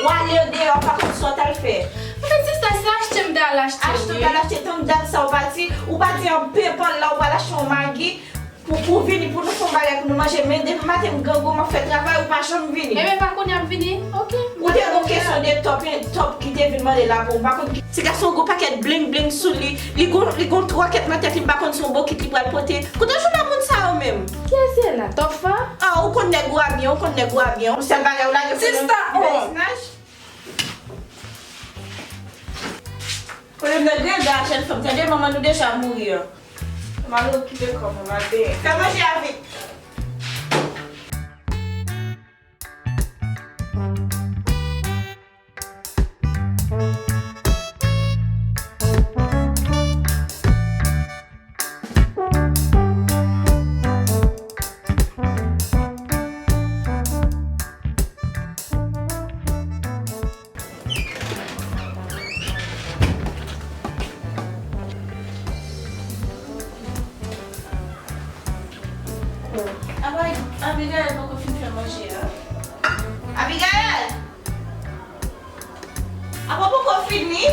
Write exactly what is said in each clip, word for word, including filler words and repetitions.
Ale deyò, pa konn sa w t al fè. Anfen, sista, se achte m t al achte, wi. Achte w t al achte, tank dat sa w pati, ou pati an penpan la, ou pral achte yon Maggi pou, pou vini, pou nou fè yon bagay pou nou manje, men depi maten m grangou, m ap fè travay, ou pa janm vini. Ebyen, pa kounye a m vini? Oke. Ou te gon kesyon de top, yon top ki te vin mande la pou ou, m pa konn ki. Ti gason gon pakèt bling bling sou li, li gon, li gon twòkèt nan tèt li, m pa konn se yon bokit li pral pote. Kote w jwenn nan moun sa yo menm? Kiyès se la? Top fa? Ah, ou konn nèg ou a byen, ou konn nèg ou a byen. Sèl bagay ou lage pou nou. Sista, oh! Beznaj. Kote m nan granda a jèn fanm, tande manman nou deja mouri an. M al okipe kò m, m al benyen. Fè manje a vit. Abigaël poko fin fè manje a. Abigaël! Apa w poko fini?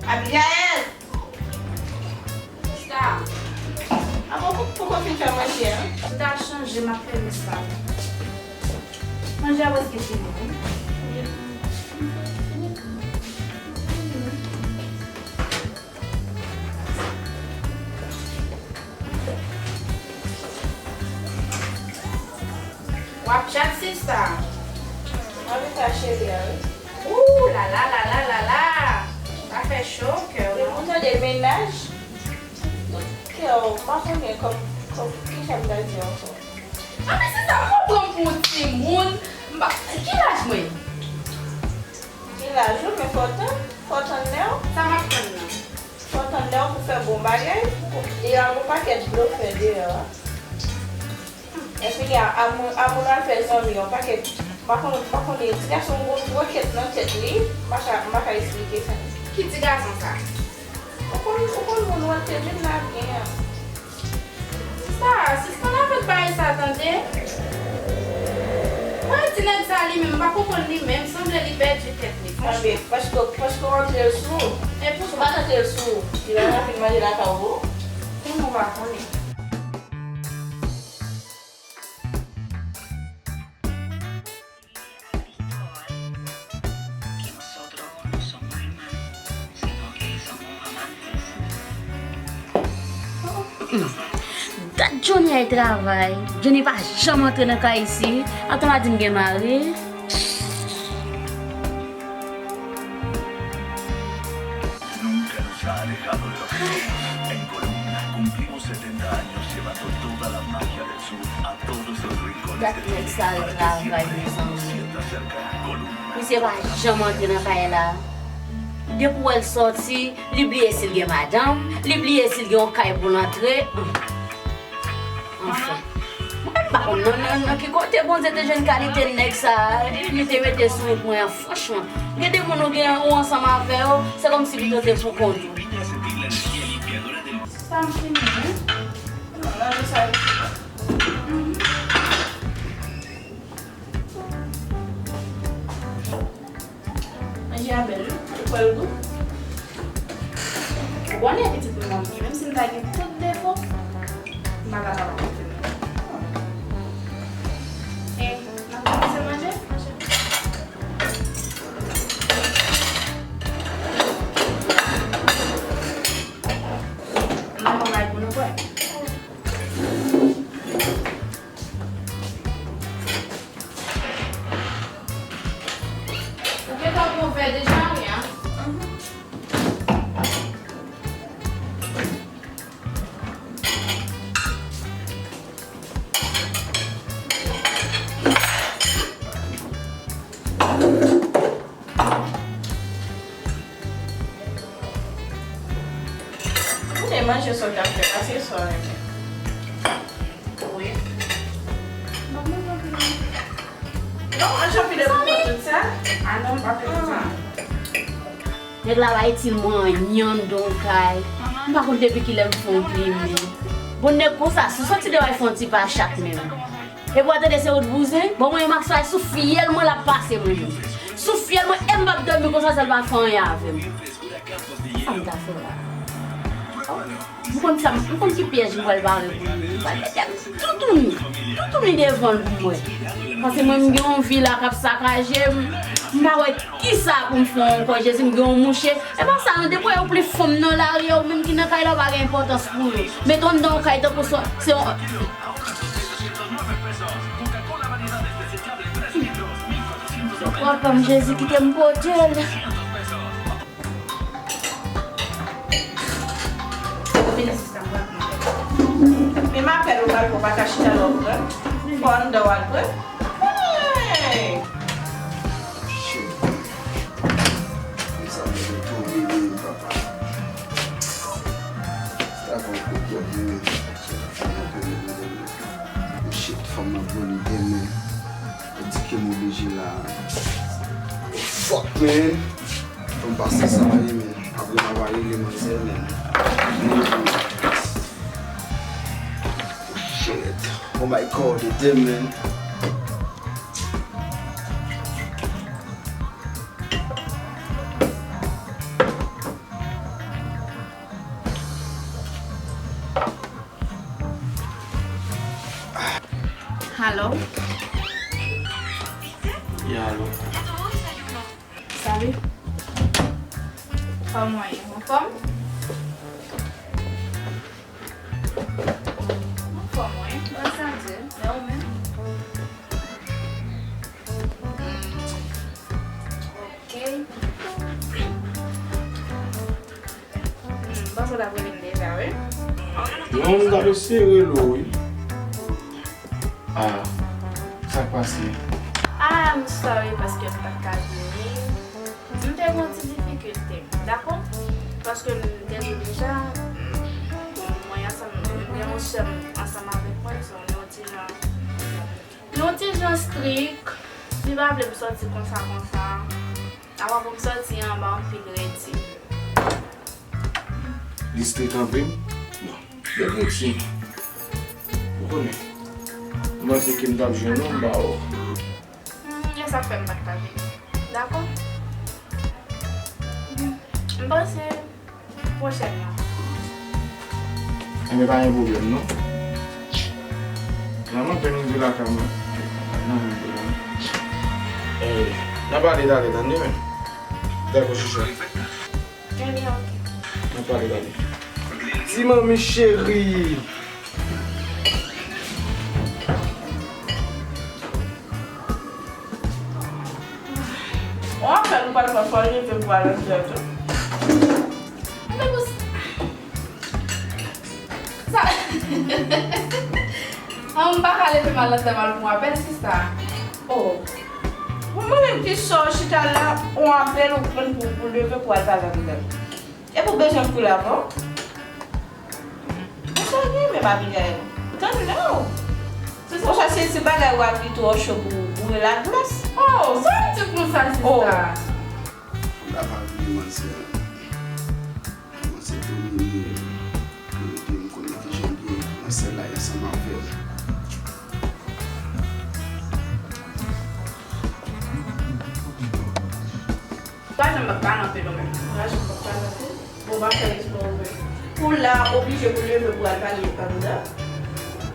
Abigaël! Sa. Apa w poko fin fè manje a? M t al chanje, m ap fè mès la. Manje a prèske fini, wi. W ap chat, sista. M ap eta cheri a, wi. Ooh la la la la la la. Sa fè cho kè w, non? Depi w tande mennaj, tout kè w, m pa konnen kòm, kòm, kisa m ta di ankò. A, men sista, ou pran m pou yon timoun. M pa, ki laj mwen? Ki laj ou, men fò w tann, fò w tann lè w. Sa m ap tann nan? Fò w tann lè w pou fè bon bagay, pou, deja gon pakèt blofè deyò a. Epi gen a, a moun, a moun al fè zanmi, yon pakèt, pa konn, pa konnen, ti gason gon twòkèt nan tèt li, m pa ka, m pa ka esplike sa. Ki ti gason sa? Ou konn, ou konn moun ou an te vin la byen an. Sista, sispann avèk bagay sa, tande. Mwen di nèg sa li menm, m pa konprann li menm, sanble li pèdi tèt li, franchman. Paske, paske w antre l sou ou. E pou sa. Si w pa t antre l sou ou, li pa t ap vin manje lakay ou. Pou mwen, m pa konnen. Dat Johnny al travay, Johnny pa janm antre nan kay isi. Atann, a di m gen mari. Nunca nos ha alejado de los suyos. En Columna cumplimos setenta años llevando toda la magia del sur a todos los rincones de Chile para que siempre nos sienta cerca. Columna. Misye pa janm antre nan kay la. Depi w wè l sòti, li bliye si l gen madanm, li bliye si l gen yon kay pou l antre. Anfen. Mwen menm m pa konn nan, nan, nan ki kote Bondye te jwenn kalite nèg sa a, li te mete sou wout mwen an, franchman. Gen de moun ou gen, ou ansanm avè yo, se kòmsi pito te pou kont ou. Sa m fini, wi. Non, non, non, sa, wi. Mhm. Manje a bèl, wi. Ou kwè l gou? Ou konnen pitit mwen, menm si m ta gen tout defo, m pa ta kapab mete l. E, n ap kòmanse manje? M ap pran bagay pou nou bwè. Ou gentan pran vè deja, wi, a? Mhm. Ou te manje sa w t ap fè, paske sa w renmen. Wi. Non, an janvye de pou tout se Ah non, m pa fè konsa. Nèg la pa itil mwen anyen anndan yon kay. M pa konn depi kilè m fè yon plimen. Bon, nèg konsa, si w soti deyò, fè yon ti pa chat menm. Epi w a tande se wout bouzen? Bon, mwen, Max, sou fyèl mwen l ap pase mwen menm. Sou fyèl mwen, e m p ap dòmi konsa, sa l pa fè anyen avè m. Sa m ta fè la? Oh, m konn sa, m konn ki pyèj m pral pare pou li. M pral mete l toutouni, toutouni devan l pou m wè. Paske mwen, m gen yon vi la k ap sakaje m. M pa wè kisa pou m fè ankò, Jezi, m gen yon mouche. E pa sa, non, depi w pli fanm nan lari a, ou menm ki nan kay la, ou pa gen enpòtans pou yo. Mete w anndan yon kay tankou se, se yon Papa m, Jezi, kite m pote l. Vini, sista, m pral pran kèk. Men m apèl ou pral pran, pa ka chita la w pran. Fò anndan w al pran. Hey! Shit. Konsa mwen tonbe, wi, papa. Sa fè yon kout dwèt, wi. Shit, fanm nan vole demen. Li di ke m oblije la. Oh, fuck, man. Fò m pase sa, wi, men. Apre m ava rele manzè, man. Shit. Oh my God, ede m, man. Alo? Ya, alo. Salut. Kòman w ye? Anfòm? Anfòm, wi. Gras a Dye. E ou menm? Hmm. Ok. Hmm, m panse w t ap rele m deja, wi. Non, m t ap eseye rele w, wi. Ah, sa k pase? Ah, I'm sorry, paske m pa t ka vini. M te gen yon ti difikilte, dakò? Paske m te di w deja, mwen ansanm, m gen yon sè m ansanm avèk mwen, so, nou yon ti jan, nou yon ti jan strik. Li pa vle m sòti konsa, konsa. Apa pou m sòti anba anpil redi. Li strik anpil? Non. Bèl redi. Ou konnen. M panse ke m t ap jwenn ou, m ba ou. Hmm, e sa k fè m pa t ka vini. Dakò? M panse pwochènman. Enben, pa gen pwoblèm, non. Nan mwen, pen rive lakay mwen. Nan mwen, pen. Eh, n a pale talè, tande, men. Dakò, chouchou. Enben, ok. N a pale talè. Ti manmi cheri. Ou ap fè nou pral pran fò leve pou al anndan tou. Mwen pou sa. An, m pa ka leve m al anndan m al pran apèl, sista. Oh. Bon, mwen menm ki sò chita la, on apèl ou pran pou, pou leve pou al pale anndan. Epi w bezwen m koule avè w? Ou serye menm, Abigail? Tann non. Konsa se ti bagay w ap li twò cho pou boure laglas. Oh, sa w di konsa, sista? Oh. Fò m ta pa bliye manzè. Manzè domine. Pou ede m konnen kijan m dwe nan sèl la ansanm avè l. Pa janm ap pale anpil ou menm. Pa janm ap pale anpil. Bon, pa fè eksprè ou menm. Ou la, oblije pou leve pou al pale anndan.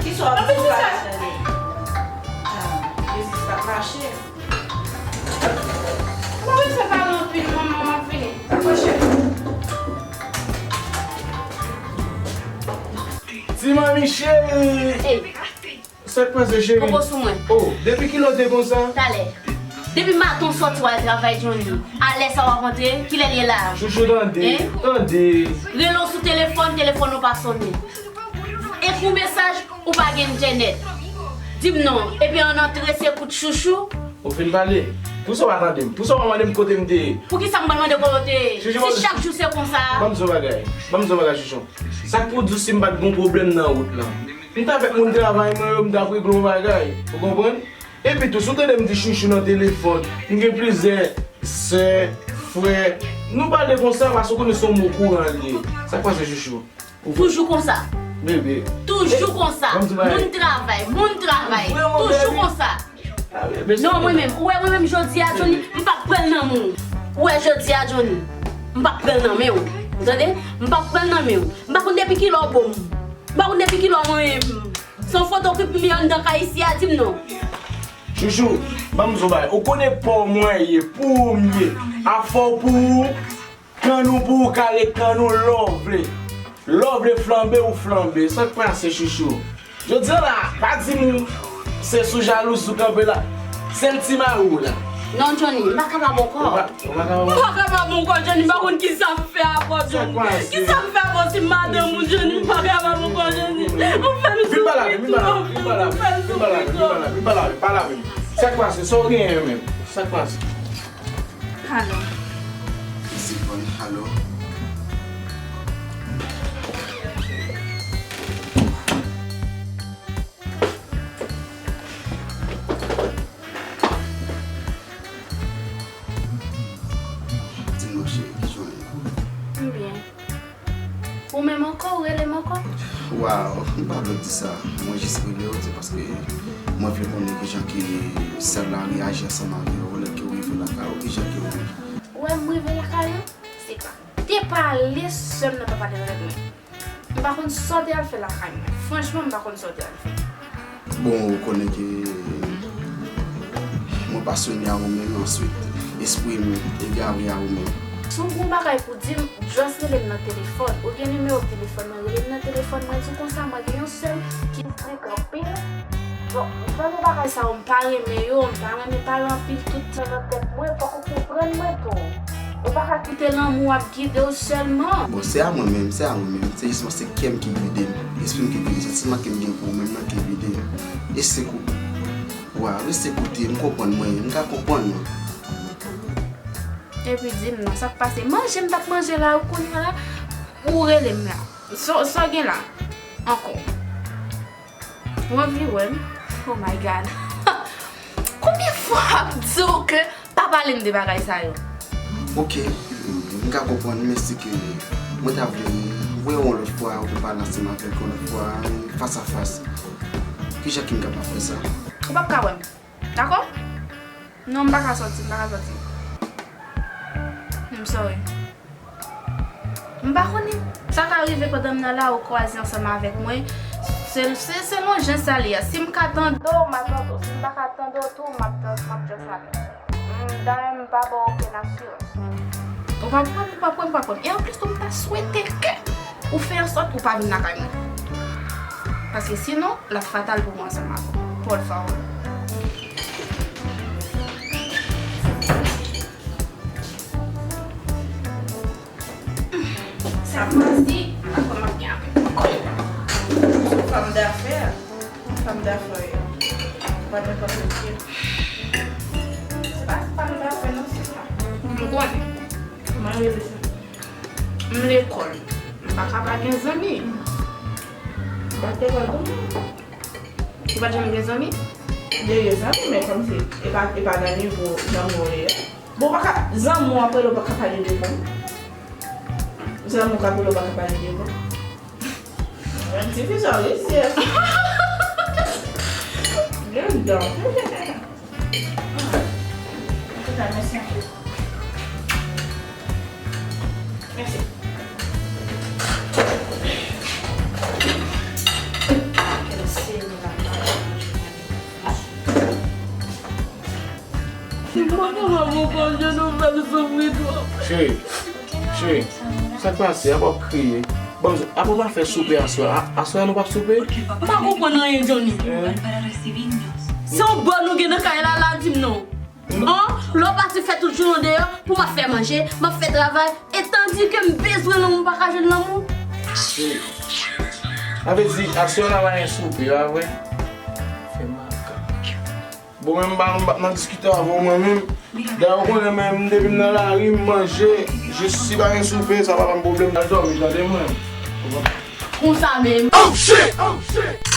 Kisa w ap di w pa ka tande? Ah, Jezi, sa mache. Mwen bezwen pale anpil, manman, m ap vini. Dakò, cheri. Ti manmi cheri. Ey. Sa k pase, cheri? Poko sou mwen. Oh, depi kilè w te konsa? Talè. Depi maten w sòti w al travay, Johnny. A lè sa w ap rantre, kilè l ye la? Chouchou, tande. Hein? Tande. Rele w sou telefòn, telefòn ou pa sonnen. Ekri w mesaj, ou pa gen entènèt. Di m non. Epi ann antre se kout chouchou. Ou fin pale? Poukisa w pa tande m? Poukisa w pa mande m kote m te ye? Poukisa m pral mande w kote w te ye? Chouchou, si chak jou se konsa. Ban m di w yon bagay. Ban m di w yon bagay, chouchou. Sa k pou di w si m pa t gen yon pwoblèm nan wout lan? M t avèk moun travay mwen yo, m t ap regle yon bagay. Ou konprann? Epi tou, si w tande m di chouchou nan telefòn, m gen plizyè sè, frè. Nou pale konsa paske w konnen se yon mo kouran li ye. Sa k pase, chouchou? Ou vre? Toujou konsa. Bebe. Toujou konsa. Ban m di bagay. Moun travay, moun travay. Ou vre, mon bebe? Toujou konsa. Ah, bebe, non, mwen menm. Ou wè, mwen menm, jodi a, Johnny, m p ap pran l nan men w. Ou wè, jodi a, Johnny, m p ap pran l nan men w. Ou tande? M p ap pran l nan men w. M pa konn depi kilè w bo m. M pa konn depi kilè w renmen m. Se yon foto ki pibliye anndan kay isi a, di m non. Chouchou, ban m di w bagay. Ou konnen pa w mwen ye, pou ou m ye. Afè w pou ou, kann ou pou ou kale, kann ou lè w vle. Lè w vle flanbe, ou flanbe. Sa k pase, chouchou? Jodi a la, pa di m se sou jalouzi ou kanpe la. Sèl ti mari w la. Non, Johnny, m pa kapab ankò. Ou pa, ou pa kapab ankò? M pa kapab ankò, Johnny, m pa konn kisa m fè avè w, Johnny. Sa k pase? Kisa m fè avè w, se madanm ou, Johnny, m pa kapab ankò, Johnny. Ou fè m soufri twòp, ou fè m soufri twòp. Vin pale avè m, vin pale avè m, vin pale avè m, vin pale avè m, vin pale avè m, vin pale avè m. Sa k pase? Sa w genyen menm? Sa k pase? Alo. Isi Von, alo. Di m non, cheri, kijan w ye? M byen. Ou menm ankò, ou rele m ankò? Waw, m pa vle di sa. Mwen jis rele w, se paske mwen vle konnen kijan ke sè w la reyaji ansanm avè w lè ke w rive lakay ou, kijan ke w... Ou wè m rive lakay ou, se pa te pale sè m nan pa pale avèk mwen. M pa konn sa w te al fè lakay mwen. Franchman, m pa konn sa w te al fè. Bon, ou konnen ke mwen pasyone a ou menm, answit, espri m egare a ou menm. Si w gen yon bagay pou di m, just rele m nan telefòn. Ou gen nimewo telefòn mwen, rele m nan telefòn. Mwen di w konsa, mwen gen yon sè m ki strik anpil. Bon, jan de bagay sa yo, m pa renmen yo, m pa renmen pale anpil tout tan nan tèt mwen, fòk ou konprann mwen tou. Ou pa ka kite lanmou ap gide w sèlman. Bon, se a mwen menm, se a mwen menm. Se jis mwen, se kè m ki gide m. Espri m ki gide m. Santiman ke m gen pou ou menm nan ki gide m. E se kou... Waw, e se koute m konprann mwen ye. M ka konprann mwen. Epi di m non, sa k pase? Manje m t ap manje la, ou kounye a la, ou rele m la. Sa, sa w gen la? Ankò. Ou anvi wè m? Oh my God. Konbyen fwa m ap di w ke pa pale m de bagay sa yo? Ok, m ka konprann, men se ke mwen ta vle wè w yon lòt fwa, ou te pale ansanm avèk yon lòt fwa, fas a fas. Kijan ke m kapab fè sa? Ou p ap ka wè m. Dakò? Non, m pa ka sòti, m pa ka sòti. I'm sorry. M pa konnen. Sa ka rive pandan m nan la, ou kwaze ansanm avèk mwen. Se, se, selon jan sa li a. Si m ka tande w, m a tande w. Si m pa ka tande w tou, m ap tan-, m ap just ale. M, dayè, m pa ba w okenn asirans. Ou pa pran, ou pa pran, ou pa pran. E anplis tou, m ta swete ke ou fè ansòt ou pa vin lakay mwen. Paske sinon, l ap fatal pou mwen ansanm avè w. Por favor. Sa pase, m pa kwè m ap gen avè l ankò. Se fanm dafè. Fanm dafè, wi. Pa nenpòt ki. Se pa fanm dafè, non, se sa. M konnen. Kòman yo rele sa? M lekòl. M pa ka pa gen zanmi. Ou pa t lekòl tou, non? Ou pa t janm gen zanmi? M te gen zanmi, men kòmsi, e pa, e pa nan nivo zanmi w ye. Bon, ou pa ka, zanmi w ap rele, ou pa ka pale de fanm. Zanmi w k ap rele, ou pa ka pale de fanm. Yon ti fi sa resi. Gen dan. Antouka, mèsi anpil. Mèsi. Mwen pa kapab ankò, je nou fè m soufri twòp. Cheri, cheri, sa k pase? Apa w ap kriye? Bon, apa w pa fè soupe aswè a? Aswè a nou p ap soupe? M pa konprann anyen, Johnny. Hein? Se yon bò nou gen nan kay la, la di m non. An, lè w pati fè tout jounen w deyò, pou m ap fè manje, m ap fè travay, e tandike m bezwen lanmou, m pa ka jwenn lanmou. Cheri, sa vle di, aswè a la pa gen soupe, pa vre? Fè makak. Bon, men m pa, m pa nan diskite avè w, mwen menm. Dayè, ou konnen, men m, depi m nan lari, m manje. Jis si pa gen soupe, sa pa ban m pwoblèm. Al dòmi, tande mwen. Konsa menm. Oh, shit! Oh, shit!